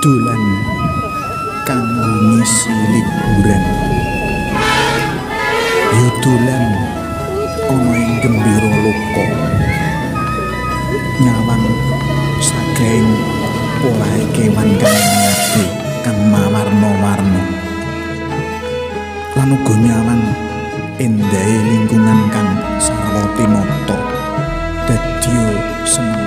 Dolan kanggo ngisi liburan. Yo dolan ana ing Gembira Loka. Nyawang sagaing polahe kewan kang ngati kang mawarna-warna. Lan uga nyawang endahe lingkungan kang sarwa tinata. Dadiya seneng.